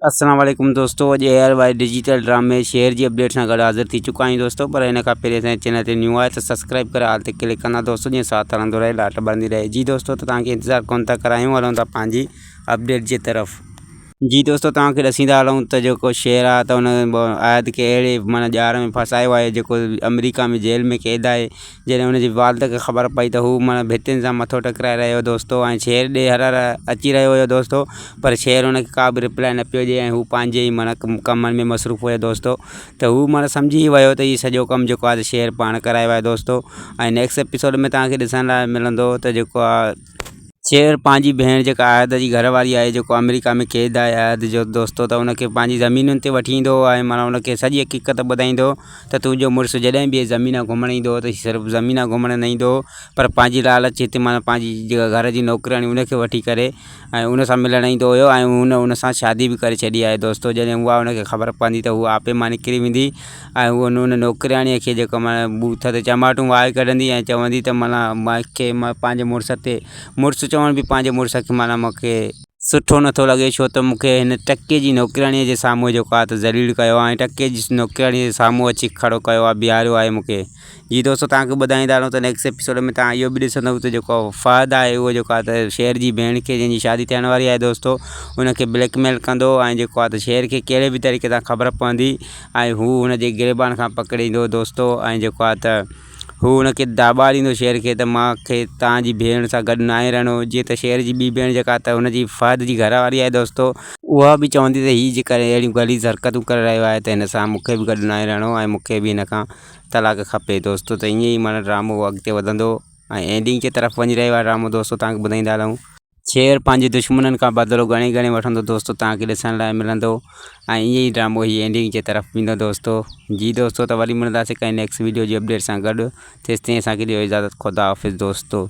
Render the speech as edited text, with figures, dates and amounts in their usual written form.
السلام عليڪم دوستو اڄ اي آر وائي ڊجيٽل ڊرامي شيئر جي اپڊيٽ سان گڏ حاضر ٿي چڪا آهيون دوستو پر ان کان پهرين اسان جي چينل تي نيو آهي ته سبسڪرائب ڪري آل تي ڪلڪ ڪندا دوستو جيئن ساٿ هلندو رهي لاٽ ٻرندي رهي جي دوستو ته توهان کي انتظار ڪون ٿا ڪرايون هلون ٿا پنهنجي اپڊيٽ جي طرف. جي دوستو توهان کي ڏسيندا هلون ته جيڪو شيئر آهي ته ان عهد کي اهڙي معنيٰ ڄار ۾ ڦاسايو آهي جيڪو آمريڪا ۾ جيل ۾ قيد آهي جڏهن ان جي والد کي خبر پئي ته هو معنيٰ ڀتين سان مٿو ٽڪرائي رهيو هو دوستو ۽ شير ڏي هر هر اچي رهيو هيو دوستو پر شير ان کي ڪا به رپلائي نه پيو ڏي ۽ هو پنهنجي ئي معنيٰ ڪمن ۾ مصروف هيو دوستو ته هو معنيٰ سمجهي ئي ويو ته هي سڄو ڪم جيڪو آهي شير پاڻ ڪرايو آهي دوستو ۽ نيڪسٽ ايپيسوڊ ۾ توهان کي ڏسڻ لاء ملندو ته جيڪو آهي شير پنهنجي ڀيڻ جيڪا عهد جي گهر واري آهي جيڪو آمريڪا ۾ قيد آهي عهد جو دوستو ته ان کي پنهنجي زمينن تي وٺي ايندو هو ۽ معنيٰ ان کي سڄي حقيقت ٻڌائيندو هو ته تنهنجو مڙس جڏهن به زمين گهمڻ ايندو هو ته صرف زمين گهمڻ نه ايندو هو پر پنهنجي لالچ هتي معنيٰ پنهنجي جيڪا گهر جي نوڪرياڻي ان کي وٺي ڪري ۽ ان سان ملڻ ايندو هيو ۽ هن ان سان شادي به ڪري ڇڏي آهي دوستو جڏهن اها ان کي خبر پوندي ته هوء آپي مان نڪري ويندي ۽ هوء ان نوڪرياڻيء کي جيڪو معنيٰ ٻوٿ تي چماٽون وهائي ڪڍندي ۽ چوندي ته معنيٰ مان کي مان پنهنجي مڙس تي مڙس چوڻ به پنهنجي مڙس کي معنيٰ مون کي سٺو نٿو لڳي ڇو ته مون کي هن ٽڪي جي نوڪرياڻيء جي سامهون جيڪو آهي ته ذليل ڪيو آهي ۽ ٽڪي جي نوڪرياڻيء جي سامهون اچي کڙو ڪيو آهي بيهاريو آهي مون کي جي دوستو توهان کي ٻڌائيندا هلون ته نيڪسٽ ايپيسوڊ ۾ توهان اهو به ڏسندو ته جيڪو فهد آهي اهو جيڪو آهي ته شير جي ڀيڻ کي جنهن جي شادي ٿيڻ واري آهي دوستو ان کي بليڪ ميل ڪندو ۽ جيڪو آهي ته شير کي ڪهڙي به طريقي سان خبر پوندي ۽ هو هن جي گريبان کان پڪڙيندو دوستو ۽ جيڪو آهي ته هو هن کي داٻا ڏيندو شير کي ته مان کي توهان جي ڀيڻ سان گڏ ناهي رهڻو جيئن ته شير جي ٻي ڀيڻ جيڪا ته هن جي فهد جي گهر واري آهي دوستو اها به چوندي ته هي جيڪڏهن اهڙيون غليظ حرڪتون ڪري رهيو آهي ته هن سان مون کي به گڏ ناهي رهڻو ۽ مون کي به هن کان طلاق کپي دوستو ته ائين ئي معنيٰ ڊرامو اڳتي وڌندو ۽ اينڊنگ جي طرف وڃي رهيو آهي ڊرامو دوستو توهان کي ٻڌائيندا هلون. شير پنهنجي دشمنن کان بدلو ڳڻي ڳڻي وٺندو دوستو توهان کي ڏسڻ لاء ملندو ۽ ائين ئي ڊرامو هي اينڊنگ جي طرف ويندو دوستو جي دوستو ته وري ملنداسين ڪنهن نيڪسٽ ويڊيو جي اپڊيٽ سان گڏ تيستائين اسان کي ڏيو اجازت خدا حافظ دوستو.